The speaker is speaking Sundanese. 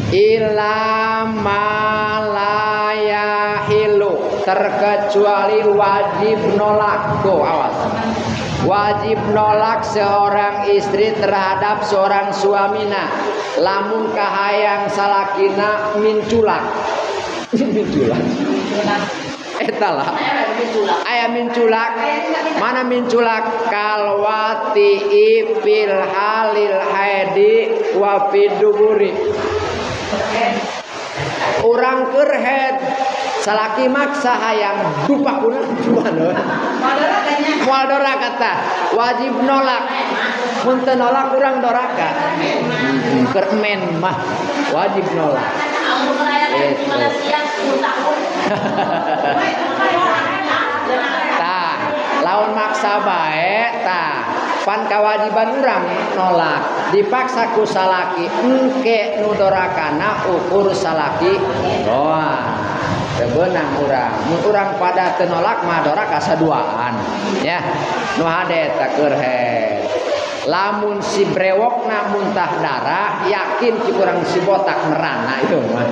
Illa ma la yahilu, terkecuali wajib nolak. Tuh, awas, wajib nolak seorang istri terhadap seorang suamina lamun kahayang salakina minculak, minculak eta lah. Aya minculak mana? Minculak kal wathi fil halil haidi wa fid duburi. Urang keur haid, salaki maksa hayang dupak kuna kumaha? Moal doraka tah, wajib nolak. Mun teu nolak, urang doraka. Keur men mah wajib nolak. Itu. Tah, lawan maksa bae tah, pan kewajiban urang nolak. Dipaksa ku salaki, engke nu dorakana ukur salaki doang. Teu beunang urang. Mun urang pada teu nolak mah doraka saduaan ya. Nu hade teh keur haid. Lamun si brewokna muntah darah, yakin si kurang si botak merana itu mah.